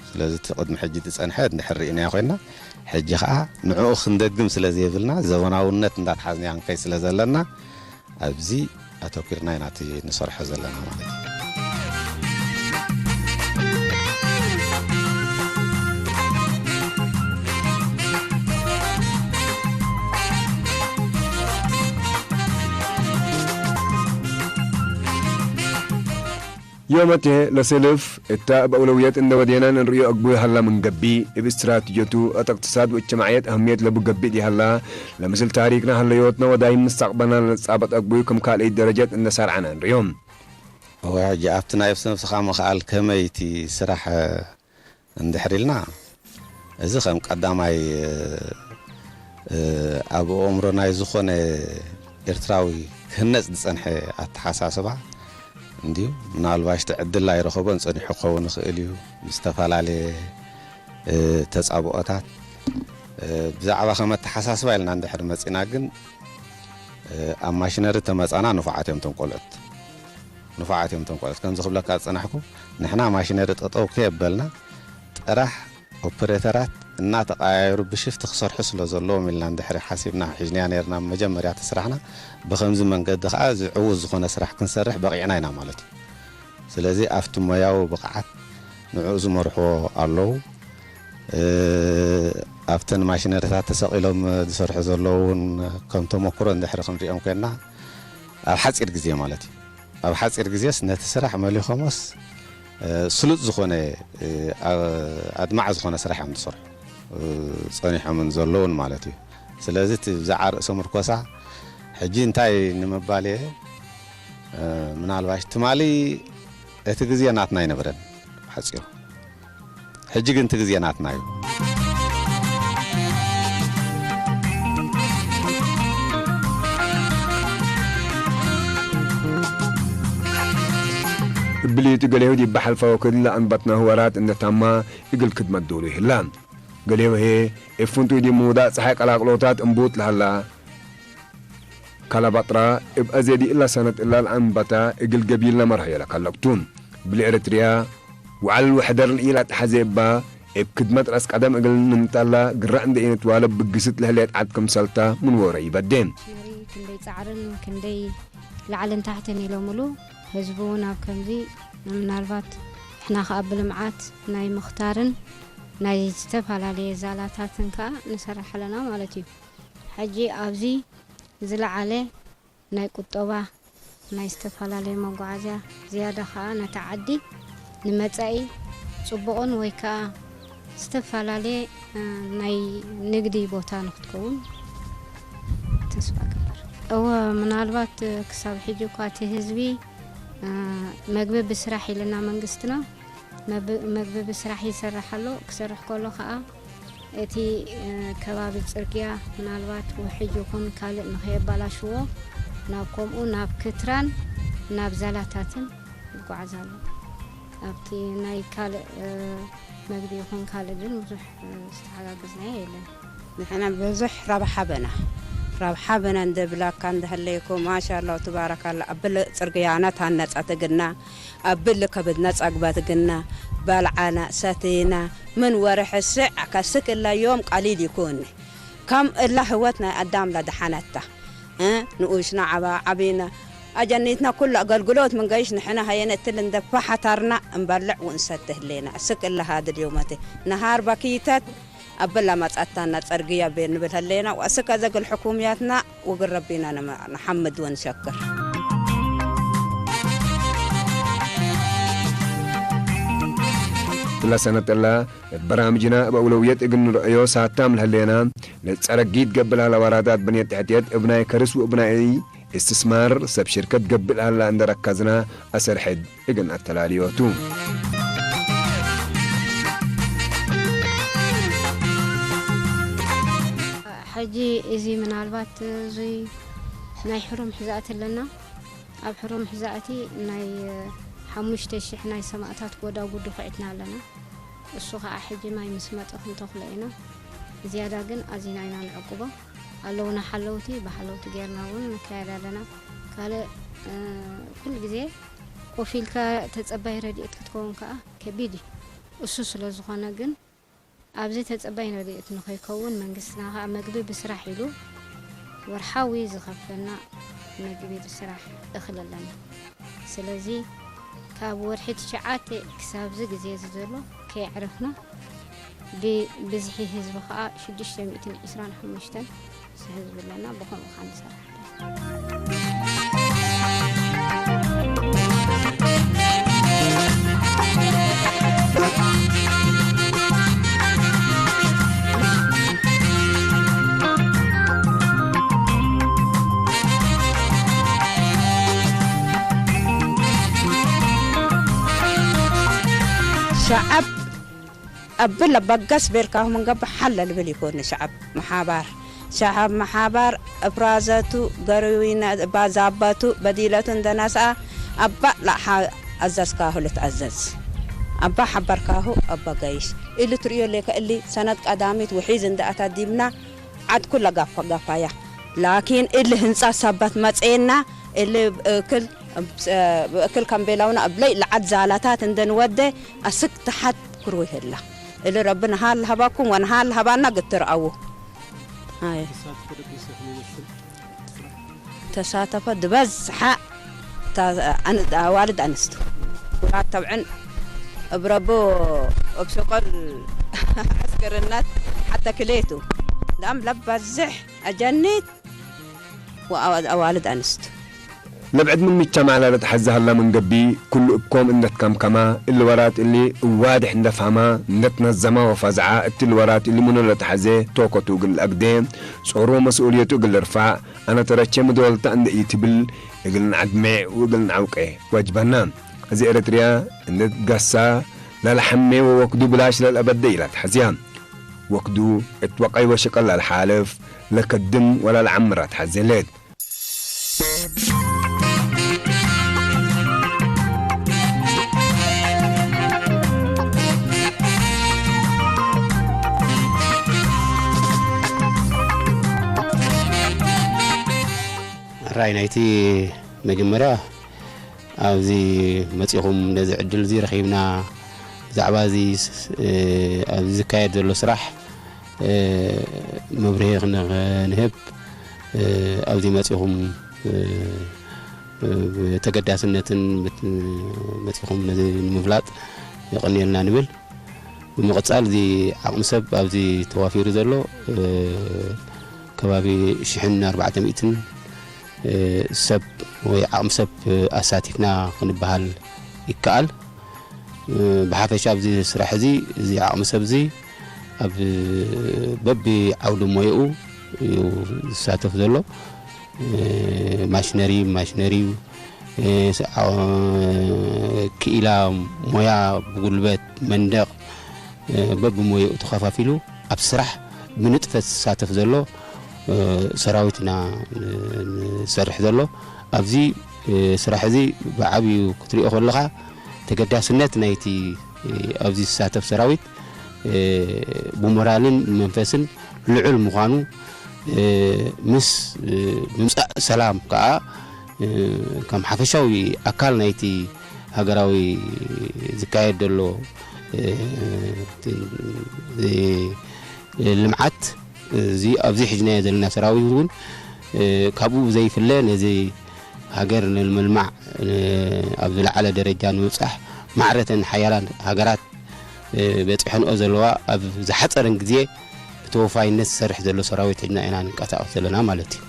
ስለዚ እቲ ቅድሚ ሕጂ ዝጸንሐ እንድሕር ርኢናዮ ኮይንና፣ ሕጂ ኸኣ ንዕኡ ክንደግም ስለ ዘየብልና፣ ዘበናውነት እንዳትሓዝና ክንከይድ ስለ ዘለና፣ ኣብዚ ኣተኲርና ኢና እቲ ንሰርሖ ዘለና ማለት እዩ። ዮመቴ ለሰልፍ እታ እብ አውለውየት እንደ ወዴና ንርእዮ እግቡ ይሃላ ምን ገቢእ፣ እብ እስትራትጀቱ እት እቅትሳድ ወእጅትማዕየት አህምየት ለቡ ገቢእ ዲሃላ፣ ለምስል ታሪክና፣ ሀለዮትና ወዳይም ምስተቅበልና ለንጻበጥ እግቡ ክም ካልእይ ደረጀት እንደ ሳርዓና ንርእዮም። እወ፣ ሕጂ ኣብቲ ናይ ነብሲ ነብስኻ ምኽኣል ከመይ እቲ ስራሕ እንድሕር ኢልና፣ እዚ ከም ቀዳማይ፣ እ፣ ኣብ ኣእምሮ ናይ ዝኾነ ኤርትራዊ ክህነጽ ዝጸንሐ ኣተሓሳስባ እንድዩ። ምናልባሽ እቲ ዕድል ኣይረኸቦን ጸኒሑ ክኸውን ይኽእል እዩ። ዝተፈላለየ፣ እ፣ ተጻብኦታት፣ እ፣ ብዛዕባ ከም ኣተሓሳስባ ኢልና እንድሕር መጺና ግን፣ እ፣ ኣብ ማሽነሪ ተመጻና ንፉዓት እዮም እቶም ቆልዑት። ንፉዓት እዮም እቶም ቆልዑት። ከምዚ ክብለካ ዝጸናሕኩ፣ ንሕና ማሽነሪ ጠጠው ከየበልና፣ ጥራሕ ኦፐሬተራት እናተቀያየሩ ብሽፍቲ ክሰርሑ ስለ ዘለዎም ኢልና እንድሕሪ ሓሲብና ሒዝናያ ነይርና መጀመርያ እቲ ስራሕና። ብኸምዚ መንገዲ ከኣ ዝዕውት ዝኾነ ስራሕ ክንሰርሕ በቂዕና ኢና ማለት እዩ። ስለዚ ኣብቲ ሞያዊ ብቕዓት ንዕኡ ዝመርሕዎ ኣለዉ። እ፣ ኣብተን ማሽነሪታት ተሰቒሎም ዝሰርሑ ዘለዉ እውን ከም ተመክሮ እንድሕሪ ክንሪኦም ኮይንና ኣብ ሓጺር ግዜ ማለት እዩ። ኣብ ሓጺር ግዜስ ነቲ ስራሕ መሊኾሞስ፣ እ፣ ስሉጥ ዝኾነ፣ እ፣ ኣ-፣ ኣድማዒ ዝኾነ ስራሕ እዮም ዝሰርሑ፣ እ፣ ጸኒሖምን ዘለዉን ማለት እዩ። ስለዚ እቲ ብዛዕባ ርእሰ ምርኮሳ ሕጂ እንታይ ንምባል እየ፣ እ፣ ምናልባሽ ትማሊ እቲ ግዜ ናትና ኣይነበረን ብሓጺሩ። ሕጂ ግን እቲ ግዜ ናትና እዩ። እብሊ እቲ ገሌሁ ዲብ ሓልፋ ወክድ ለአንበትናሁ ወራት እንደ ታማ እግል ክድመት ዶሉ ይህላ። ገሌሁ ህዬ እብ ፍንቱይ ዲብ ምውዳእ ጸሓይ ቀላቅሎታት እምቡጥ ለሀላ ካላባጥራ እብ አዜ ዲእላ ሰነት እላ ለአንበታ እግል ገቢል ለመርሀዮ ለከለቅቱ። እብሊ ኤረትርያ ወዐል ወሕደር ለኢለአትሐዜ እባ እብ ክድመት ራስ ቀደም እግል ንምጣላ ግራ እንደ ኢንትዋለብ ብግስት ለህሌት ዓድ ክምሰልታ ምን ወረ ይበዴ። ሽሪ ክንደይ ጻዕርን ክንደይ ላዕልን ታሕትን ኢሎምሉ ህዝቡ እውን ኣብ ከምዚ ምናልባት ንሕና ከኣ ብልምዓት ናይ ምኽታርን ናይ ዝተፈላለየ ዛላታትን ከኣ ንሰርሕ ኣለና ማለት እዩ። ሕጂ ኣብዚ ዝለዓለ ናይ ቁጠባ ናይ ዝተፈላለየ መጓዓዝያ ዝያዳ ከኣ ነታ ዓዲ ንመጻኢ ጽቡቕን ወይ ከኣ ዝተፈላለየ ናይ ንግዲ ቦታ ንክትከውን ተስፋ እገብር። እወ ምናልባት ክሳብ ሕጂ እኳ እቲ ህዝቢ መግቢ ብስራሕ ኢልና መንግስትና መግቢ ብስራሕ ይሰርሕ ኣሎ። ክሰርሕ ከሎ ከዓ እቲ ከባቢ ፅርግያ ምናልባት ውሕጅ ይኹን ካልእ ንኸየባላሽዎ ናብ ከምኡ ናብ ክትራን ናብ ዛላታትን ይጓዓዝ ኣሎ። ኣብቲ ናይ ካልእ መግቢ ይኹን ካልእ ግን ብዙሕ ዝተሓጋገዝናዮ የለን። ንሕና ብዙሕ ረብሓ በና ረብሓ በና እንደብላካ እንደህለይኮ ማሻላ ትባረካላ። ኣብ ጽርግያና ታነጻ ትግና ኣብ ብሊ ከብድና ጸግባ ትግና በልዓና ሰቴና ምን ወርሒ ስዕ ከስክ እላ ዮም ቀሊል ይኮን ከም እላ ህይወት ናይ ኣዳም ለድሓነታ ንኡሽና ዓባ ዓቢና ኣጀኒትና ኩሉ ኣገልግሎት ምንገይሽ ንሕና ሃየነ እትል እንደፋ ሓታርና እንበልዕ ወንሰትህ ሌና እስክ እላ ሃድል ዮመቴ ነሃር በኪተት ኣበላ መጻታና ጸርግያ ቤ ንብል ሀሌና ወእስከ ዘግል ሕኩምያትና ወግል ረቢና ንሐምድ ወንሸክር። ትላ ሰነጠላ እት በራምጅና እብ አውለውየት እግል ንርእዮ ሳታም ለህሌና፣ ለጸረጊት ገብእ ለሀለ ወራታት ብንየት ተሕትየት እብ ናይ ከርስ ወእብ ናይ እስትስማር ሰብ ሽርከት ገብእ ለሀላ እንደ ረከዝና አሰርሕድ እግል አተላልዮቱ። ሕጂ እዚ ምናልባት እዙይ ናይ ሕሩም ሕዛእቲ ኣለና። ኣብ ሕሩም ሕዛእቲ ናይ ሓሙሽተ ሽሕ ናይ ሰማእታት ጎዳጉዲ ኹዒትና ኣለና። እሱ ኸዓ ሕጂ ማይ ምስ መጠ ክንተኽሎ ኢና። ዝያዳ ግን ኣዚና ኢና ንዕቅቦ። ኣለውና ሓለውቲ፣ ብሓለውቲ ጌርና እውን ንካየድ ኣለና። ካልእ ኩሉ ግዜ ኮፍ ኢልካ ተጸባይ ረድኤት ክትከውን ከኣ ከቢድ እዩ። እሱ ስለ ዝኾነ ግን ኣብዚ ተጸባይ ረድኤት ንኸይከውን መንግስትና ከኣ መግቢ ብስራሕ ኢሉ ወርሓዊ ዝኸፍለና መግቢ ብስራሕ እኽሊ ኣለና። ስለዚ ካብ ወርሒ ትሽዓተ ክሳብዚ ግዜ እዚ ዘሎ ከየዕረፍና ብብዝሒ ህዝቢ ከኣ ሽዱሽተ ሚእትን ዕስራን ሓሙሽተን ህዝቢ ኣለና። ብኸምኡ ከኣ ንሰርሕ። ሸዓብ እብል በገስ ቤልካሁ ምንገብእ ሓለ ልብል ይኮኒ ሸዓብ መሓባር ሸዓብ መሓባር እፍራዘቱ ገርዊነ ባዛበቱ በዲለቱ እንደነስኣ ኣባ ላሓ ኣዘዝካሁ ልትኣዘዝ ኣባ ሓበርካሁ ኣባ ገይሽ ኢሉ ትርእዮ ሌከ እሊ ሰነድ ቀዳሚት ውሒዝ እንደ ኣታዲብና ዓድ ኩለ ጋፋ ጋፋያ ላኪን እሊ ህንጻ ሰበት መጽኤና እሊ እክል እክል ከም ቤላውና እብለይ ለዓድ ዛላታት እንደንወደ ኣስክ ተሓት ክሩ ይህላ እሊ ረቢ ነሃር ለሃባኩም ወነሃር ለሃባና ግትርኣዎ። ኣየ ተሳተፈ ዝበዝሓ ኣዋልድ ኣንስቱ ውራት ተብዕን እብ ረቦ እብ ሸቆል ዕስክርነት ሓተ ክሌቱ ዳም ለበዝሕ ኣጀኒት ወኣዋልድ ኣንስቱ። ለብዕድ ምን ምጅተማዕ ላለትሐዜ ሀላ ምን ገብእ፣ ኩሉ እብ ኮም እንደ ትከምከማ፣ እሊ ወራት እሊ እብ ዋድሕ እንደ ፈህማ፣ እንደ ትነዘማ ወፈዝዓ፣ እትሊ ወራት እሊ ምኑ ለተሐዜ ቶከቱ እግል ለአግዴ፣ ጾሩ ወመስኡልየቱ እግል ልርፋዕ፣ አነ ተረቼ ምዶልታ እንደ ኢትብል፣ እግል ነዐድሜዕ ወእግል ነዐውቄ ወጅበና። እዚ ኤረትርያ እንደ ትገሳ፣ ለለሐሜ ወወክዱ ብላሽ ለልአበደ ኢለትሐዝያ። ወክዱ እት ወቀይ ወሸቀል ለልሓልፍ፣ ለከድም ወለልዓምር አትሐዜ ሌት። ራይ ናይቲ መጀመርያ ኣብዚ መጺኹም ነዚ ዕድል እዚ ረኺብና ብዛዕባ እዚ ስ-፣ እ፣ ኣብዚ ዝካየድ ዘሎ ስራሕ፣ እ፣ መብርሂ ክን-፣ ክንህብ፣ እ፣ ኣብዚ መጺኹም፣ እ፣ እ፣ ተገዳስነትን ምት-፣ መጺኹም ነዚ ንምፍላጥ የቐንየልና ንብል። ብምቕጻል እዚ ዓቕሚ ሰብ ኣብዚ ተዋፊሩ ዘሎ፣ እ፣ ከባቢ ሽሕን ኣርባዕተ ሚእትን፣ እ፣ ሰብ ወይ ዓቕሚ ሰብ ኣሳቲፍና ክንበሃል ይከኣል። እ፣ ብሓፈሻ ኣብዚ ስራሕ እዚ፣ እዚ ዓቕሚ ሰብ እዚ ኣብ በቢ ዓውዲ ሞያኡ እዩ ዝሳተፍ ዘሎ። እ፣ ማሽነሪ፣ ማሽነሪ፣ እ፣ ስ-፣ ዓ-፣ ክኢላ ሞያ ብጉልበት፣ መንደቕ፣ እ፣ በብሞያኡ ተኸፋፊሉ ኣብ ስራሕ ብንጥፈት ዝሳተፍ ዘሎ፣ እ፣ ሰራዊት ኢና ን-፣ ንሰርሕ ዘሎ። ኣብዚ፣ እ፣ ስራሕ እዚ ብዓብዩ ክትሪኦ ከለኻ ተገዳስነት ናይቲ፣ እ፣ ኣብዚ ዝሳተፍ ሰራዊት፣ እ፣ ብሞራልን መንፈስን ልዑል ምዃኑ፣ እ፣ ምስ፣ እ፣ ምምጻእ ሰላም ከኣ፣ እ፣ ከም ሓፈሻዊ ኣካል ናይቲ ሃገራዊ ዝካየድ ዘሎ፣ እ፣ እ፣ ልምዓት፣ እዚ ኣብዚ ሒዝናዮ ዘለና ሰራዊት እውን፣ እ፣ ካብኡ ዘይፍለ ነዚ ሃገር ንምልማዕ፣ እ፣ ኣብ ዝለዓለ ደረጃ ንምብጻሕ ማዕረተን ሓያላን ሃገራት፣ እ፣ በጺሐንኦ ዘለዋ ኣብ ዝሓጸረን ግዜ ብተወፋይነት ዝሰርሕ ዘሎ ሰራዊት ሒዝና ኢና ንንቀሳቐስ ዘለና ማለት እዩ።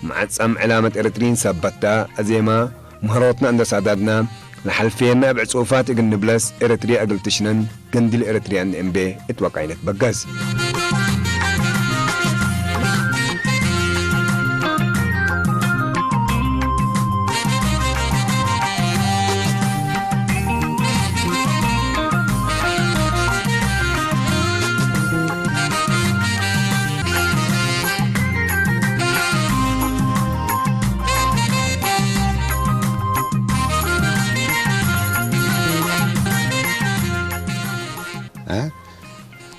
መዓጻም ዕላመት ኤርትሪን ሰበታ ኣዜማ ምህሮትና እንደ ሳዳድና ለሓልፍየና ኣብ ዕጹፋት እግን ንብለስ ኤርትሪያ እግል ትሽነን ገንዲል ኤርትሪያ እንእምቤ እትወቃይነት በገስ። እ?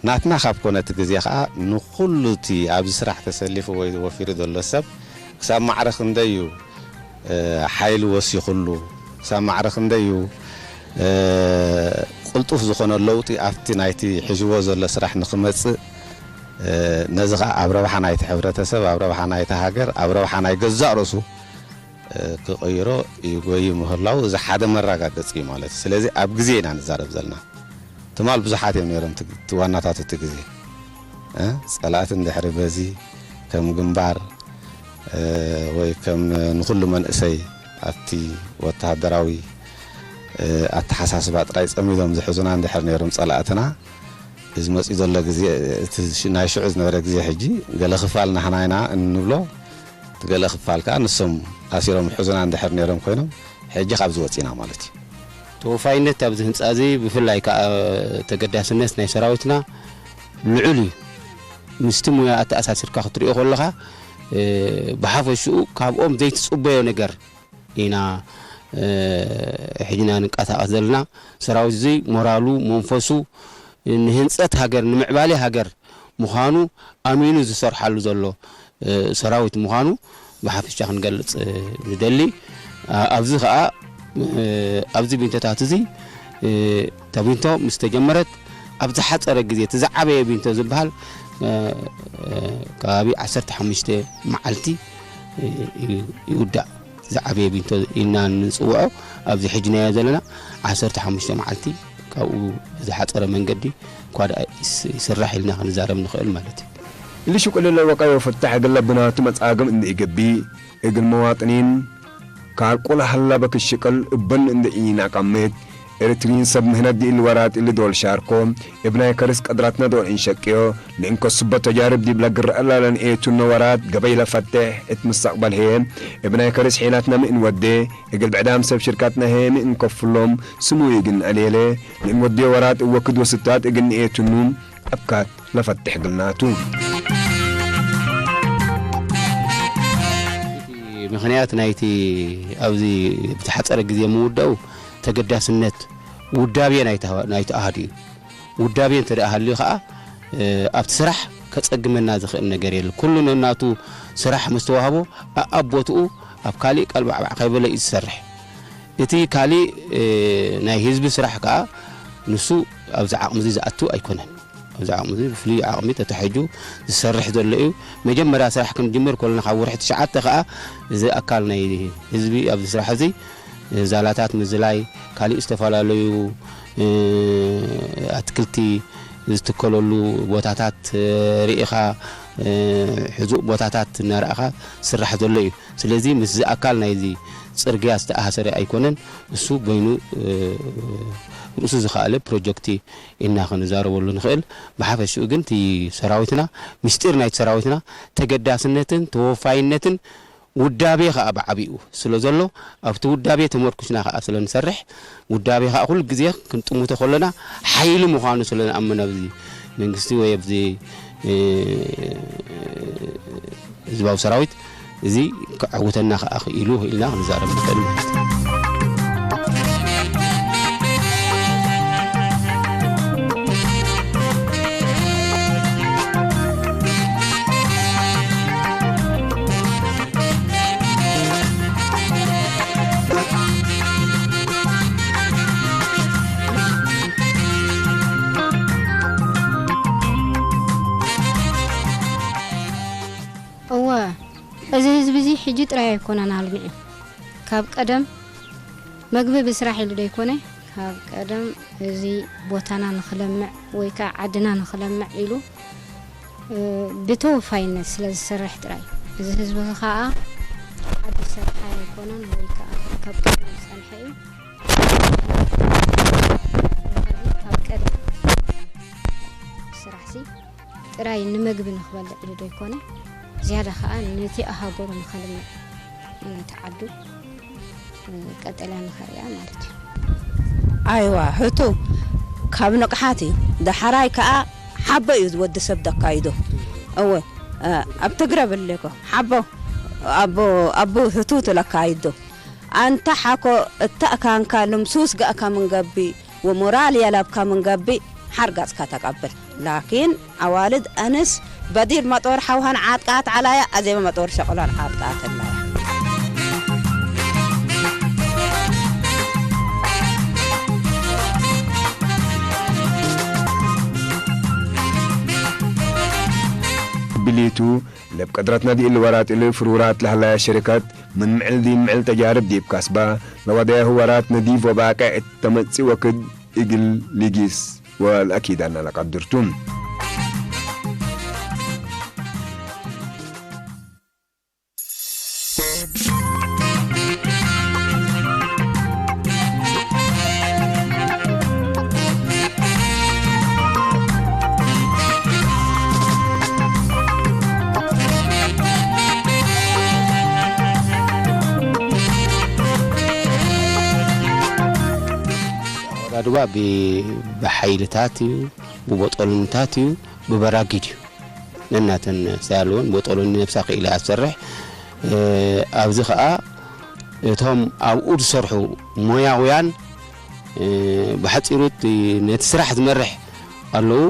ናትና ካብ ኮነ እቲ ግዜ ኸኣ ንኹሉ እቲ ኣብዚ ስራሕ ተሰሊፉ ወይ ወፊሩ ዘሎ ሰብ ክሳብ ማዕረ ክንደይ እዩ፣ እ፣ ሓይሊ ወሲኹሉ፣ ክሳብ ማዕረ ክንደይ እዩ፣ እ፣ ቅልጡፍ ዝኾነ ለውጢ ኣብቲ ናይቲ ሒዝዎ ዘሎ ስራሕ ንኽመጽእ፣ እ፣ ነዚ ኸኣ ኣብ ረብሓ ናይቲ ሕብረተሰብ፣ ኣብ ረብሓ ናይቲ ሃገር፣ ኣብ ረብሓ ናይ ገዛእ ርእሱ፣ እ፣ ክቕይሮ ይጎይ ምህላው እዚ ሓደ መረጋገጺ እዩ ማለት እዩ። ስለዚ ኣብ ግዜ ኢና ንዛረብ ዘለና። ትማል ብዙሓት እዮም ነይሮም እቲ፣ እቲ ዋናታት እቲ ግዜ። እ፣ ጸላእቲ እንድሕሪ በዚ ከም ግንባር፣ እ፣ ወይ ከም ንኹሉ መንእሰይ ኣብቲ ወተሃደራዊ፣ እ፣ ኣተሓሳስባ ጥራይ ጸሚዶም ዝሕዙና እንድሕር ነይሮም ጸላእትና፣ እዚ መጺኡ ዘሎ ግዜ፣ እቲ ሽ-፣ ናይ ሽዑ ዝነበረ ግዜ ሕጂ ገለ ክፋል ናህና ኢና እንብሎ፣ እቲ ገለ ክፋል ከኣ ንሶም ኣሲሮም ሕዙና እንድሕር ነይሮም ኮይኖም፣ ሕጂ ካብዚ ወጺና ማለት እዩ። ተወፋይነት ኣብዚ ህንጻ እዚ ብፍላይ ከኣ ተገዳስነት ናይ ሰራዊትና ልዑል እዩ። ምስቲ ሙያ ኣተኣሳሲርካ ክትሪኦ ከለኻ፣ እ፣ ብሓፈሽኡ ካብኦም ዘይትጽበዮ ነገር ኢና፣ እ፣ ሕጂና ንንቀሳቐስ ዘለና። ሰራዊት እዚ ሞራሉ፣ መንፈሱ፣ ንህንጸት ሃገር፣ ንምዕባሌ ሃገር ምዃኑ ኣሚኑ ዝሰርሓሉ ዘሎ፣ እ፣ ሰራዊት ምዃኑ ብሓፈሻ ክንገልጽ፣ እ፣ ንደሊ። ኣ-፣ ኣብዚ ኸኣ፣ እ፣ ኣብዚ ቢንቶታት እዚ፣ እ፣ እታ ቢንቶ ምስ ተጀመረት ኣብ ዝሓጸረ ግዜ እቲ ዝዓበየ ቢንቶ ዝበሃል፣ እ፣ እ፣ ከባቢ ዓሰርተ ሓሙሽተ መዓልቲ፣ እ፣ ዩ-፣ ይውዳእ። ዝዓበየ ቢንቶ ኢልና ንጽውዖ ኣብዚ ሕጂ ናዮ ዘለና ዓሰርተ ሓሙሽተ መዓልቲ ካብኡ ብዝሓጸረ መንገዲ እኳ ደኣ ይስ-፣ ይስራሕ ኢልና ክንዛረብ ንኽእል ማለት እዩ። ልሽቁ ለለወቃዮ ፍታሕ እግል ለብናቱ መጻግም እንደ ኢገቢ እግል መዋጥኒን ካልቁላ ሀላ በክሽቅል እበን እንደ ኢና ቃሜት ኤርትሪን ሰብ ምህነት ዲል ወራት እሊ ዶል ሻርኮ እብ ናይ ከርስ ቀድራትና ዶል እንሸቅዮ ንእንከሱበ ተጃርብ ዲብለ ግረአላ ለንኤቱነ ወራት ገበይ ለፈትሕ እት ምስተቅበል ህየ እብ ናይ ከርስ ሒላትና ምእን ወዴ እግል ብዕዳም ሰብ ሽርካትና ህየ ምእን ከፍሎም ስሙ ይግን አሌለ ምእን ወዴ ወራት እወክድ ወስታት እግን ንኤቱኑ አብካት ለፈትሕ ግልናቱ። ምኽንያት ናይቲ ኣብዚ ብዝሓጸረ ግዜ ምውዳኡ ተገዳስነት ውዳቤ ናይቲ ናይቲ ኣሃዱ እዩ። ውዳቤ እንተ ደኣ ሃልዩ ኸኣ፣ እ፣ ኣብቲ ስራሕ ከጸግመና ዝኽእል ነገር የለን። ኩሉ ነናቱ ስራሕ ምስ ተዋህቦ፣ ኣኣብ ቦትኡ ኣብ ካሊእ ቀልባዕባዕ ከይበለ እዩ ዝሰርሕ። እቲ ካሊእ፣ እ፣ ናይ ህዝቢ ስራሕ ከኣ ንሱ ኣብዚ ዓቕሚ እዚ ዝኣቱ ኣይኮነን። ኣብዚ ዓቕሚ እዚ ብፍሉይ ዓቕሚ ተታሒዙ ዝሰርሕ ዘሎ እዩ። መጀመርያ ስራሕ ክንጅምር ከለና ካብ ወርሒ ትሽዓተ ከኣ እዚ ኣካል ናይ ህዝቢ ኣብዚ ስራሕ እዚ ዛላታት ምዝላይ፣ ካሊእ ዝተፈላለዩ፣ እ፣ ኣትክልቲ ዝትከለሉ ቦታታት፣ እ፣ ርኢኻ፣ እ፣ ሕዙእ ቦታታት እናረኣኻ ዝስራሕ ዘሎ እዩ። ስለዚ ምስዚ ኣካል ናይዚ ጽርግያ ዝተኣሳሰረ ኣይኮነን። እሱ በይኑ፣ እ፣ ርእሱ ዝኸኣለ ፕሮጀክት ኢልና ክንዛረበሉ ንኽእል። ብሓፈሽኡ ግን እቲ ሰራዊትና፣ ምስጢር ናይቲ ሰራዊትና ተገዳስነትን ተወፋይነትን ውዳቤ ኸኣ ብዓቢኡ ስለ ዘሎ፣ ኣብቲ ውዳቤ ተመርኩስና ኸኣ ስለ ንሰርሕ፣ ውዳቤ ኸኣ ኩሉ ግዜ ክንጥምቶ ከለና ሓይሊ ምዃኑ ስለ ንኣምን፣ ኣብዚ መንግስቲ ወይ ኣብዚ፣ እ፣ ህዝባዊ ሰራዊት እዚ ከዕውተና ኸኣ ክኢሉ ኢልና ክንዛረብ ንኽእል ማለት እዩ። እወ፣ እዚ ህዝቢ እዚ ሕጂ ጥራይ ኣይኮነን ኣልሚዑ። ካብ ቀደም መግቢ ብስራሕ ኢሉ ዶ ኣይኮነ? ካብ ቀደም እዚ ቦታና ንኽለምዕ ወይ ከኣ ዓድና ንኽለምዕ ኢሉ፣ እ፣ ብተወፋይነት ስለ ዝሰርሕ ጥራይ። እዚ ህዝቢ እዚ ከኣ ዓዲ ሰርሓይ ኣይኮነን ወይ ከኣ ካብ ቀደም ዝጸንሐ እዩ። ካብ ቀደም ስራሕሲ ጥራይ ንመግቢ ንኽበልዕ ኢሉ ዶ ኣይኮነ? ዝያዳ ከኣ ነቲ ሃገሩ ንኸልምዕ፣ ነቲ ዓዱ፣ እ፣ ቀጠልያ ንኸርእያ ማለት እዩ። ኣይዋ፣ ሕቱ ካብ ንቕሓት እዩ። ዳሕራይ ከኣ ሓቦ እዩ ወዲ ሰብ ደካይዶ። እወ፣ እ፣ ኣብ ትግረ ብሌኮ ሓቦ፣ ኣቦ፣ ኣቦ ሕቱ ትለካይዶ። ኣንታ ሓኮ እታ ካንካ ልምሱስ ጋእካ ምንገቢ ወሞራል ያላብካ ምንገቢ ሓርጋጽካ ተቀብል። ላኪን ኣዋልድ ኣንስ በዲር መጦር ሓውሃን ዓጥቃት ዓላያ ኣዜበ መጦር ሸቅሎን ዓጥቃት ኣላያ። ብሌቱ ለብ ቀድረት ነዲ ኢል ወራት ኢል ፍሩራት ለህላያ ሸሪከት ምን ምዕል ዲን ምዕል ተጃርብ ዲብ ካስባ ለወደያ ህወራት ነዲፍ ወባቀ እት ተመጺ ወክድ እግል ሊጊስ ወለአኪዳና ለቀድርቱ። ኣወዳድባ ብ-፣ ብሓይልታት እዩ፣ ብቦጦልንታት እዩ፣ ብበራጊድ እዩ። ነናተን ሳያለወን ቦጦሎኒ ነብሳ ክኢላ እያ ትሰርሕ። እ፣ ኣብዚ ኸኣ እቶም ኣብኡ ዝሰርሑ ሞያውያን፣ እ፣ ብሓጺሩ እቲ ነቲ ስራሕ ዝመርሕ ኣለዉ።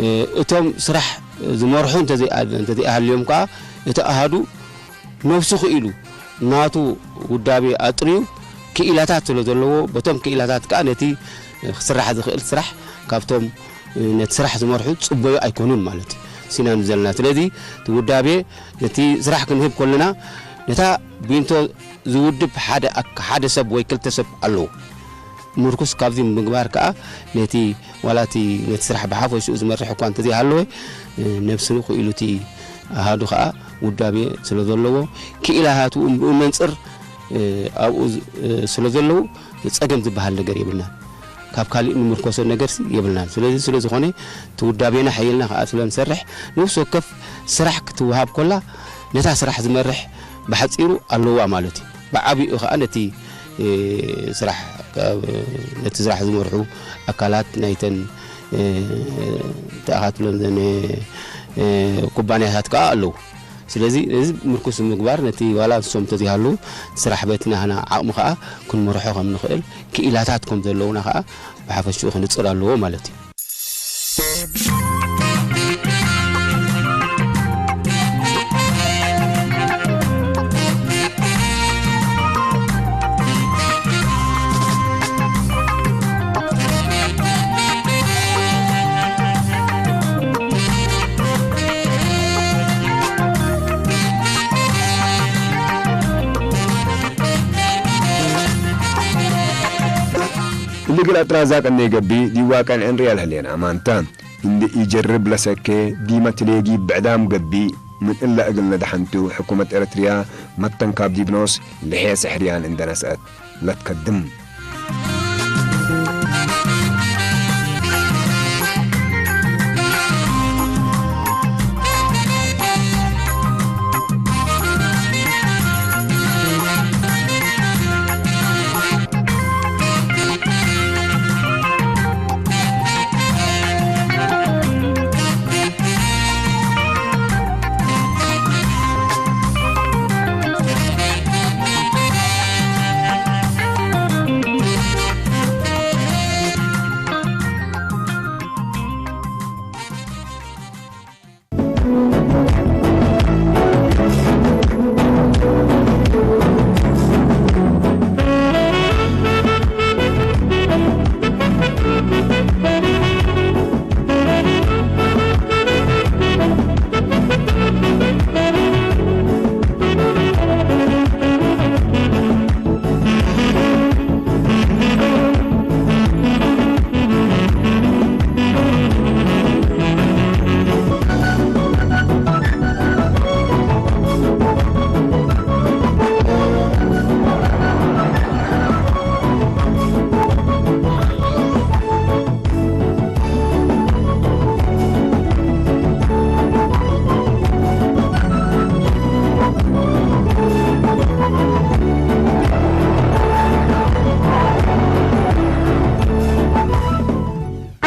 እ፣ እቶም ስራሕ ዝመርሑ እንተዘይ-፣ እንተዘይሃልዮም ከኣ እቲ ኣሃዱ ነብሱ ክኢሉ ናቱ ውዳቤ ኣጥርዩ ክኢላታት ስለ ዘለዎ፣ በቶም ክኢላታት ከኣ ነቲ ክስራሕ ዝኽእል ስራሕ ካብቶም ነቲ ስራሕ ዝመርሑ ዝጽበዩ ኣይኮኑን ማለት እዩ። ሲና ንዘለና። ስለዚ እቲ ውዳቤ ነቲ ስራሕ ክንህብ ከለና ነታ ቢንቶ ዝውድብ ሓደ ኣክ-፣ ሓደ ሰብ ወይ ክልተ ሰብ ኣለዎ። ምርኩስ ካብዚ ምግባር ከኣ ነቲ ዋላ እቲ ነቲ ስራሕ ብሓፈሽኡ ዝመርሕ እኳ እንተዘይሃለወ፣ እ፣ ነብስኑ ክኢሉ እቲ ኣሃዱ ከኣ ውዳቤ ስለ ዘለዎ፣ ክኢላታቱ ብኡ መንጽር፣ እ፣ ኣብኡ ዝ-፣ እ፣ ስለ ዘለዉ ጸገም ዝበሃል ነገር የብልናን። ካብ ካሊእ ንምርኮሶ ነገርሲ የብልናን። ስለዚ ስለ ዝኾነ እቲ ውዳቤና ሓይልና ከኣ ስለ ንሰርሕ፣ ነፍሲ ወከፍ ስራሕ ክትወሃብ ኮላ ነታ ስራሕ ዝመርሕ ብሓጺሩ ኣለዋ ማለት እዩ። ብዓቢኡ ከኣ ነቲ፣ እ፣ ስራሕ፣ ካብ፣ ነቲ ስራሕ ዝመርሑ ኣካላት ናይተን፣ እ፣ እንታይ ኢኻ ትብለን ዘን፣ እ፣ ኩባንያታት ከኣ ኣለዉ። ስለዚ እዚ ምርኩስ ምግባር ነቲ ዋላ ንሶም እንተዘይሃለዉ ስራሕ ቤት ናህና ዓቕሚ ከኣ ክንመርሖ ከም ንኽእል ክኢላታት ከም ዘለዉና ከኣ ብሓፈሽኡ ክንጽር ኣለዎ ማለት እዩ። እሊ ግል ኣጥራዛ ቀነይ ገቢ ዲዋ ቀንዕን ሪያል ህሌና ኣማንታ። እንዲ ኢጀርብ ለሰኬ ዲመ ትሌጊ ብዕዳም ገቢ ምን እለ እግል ነደሐንቱ ሕኩመት ኤረትርያ መተን ካብ ዲብኖስ ልሔ ስሕርያን እንደ ነስአት ለትከድም።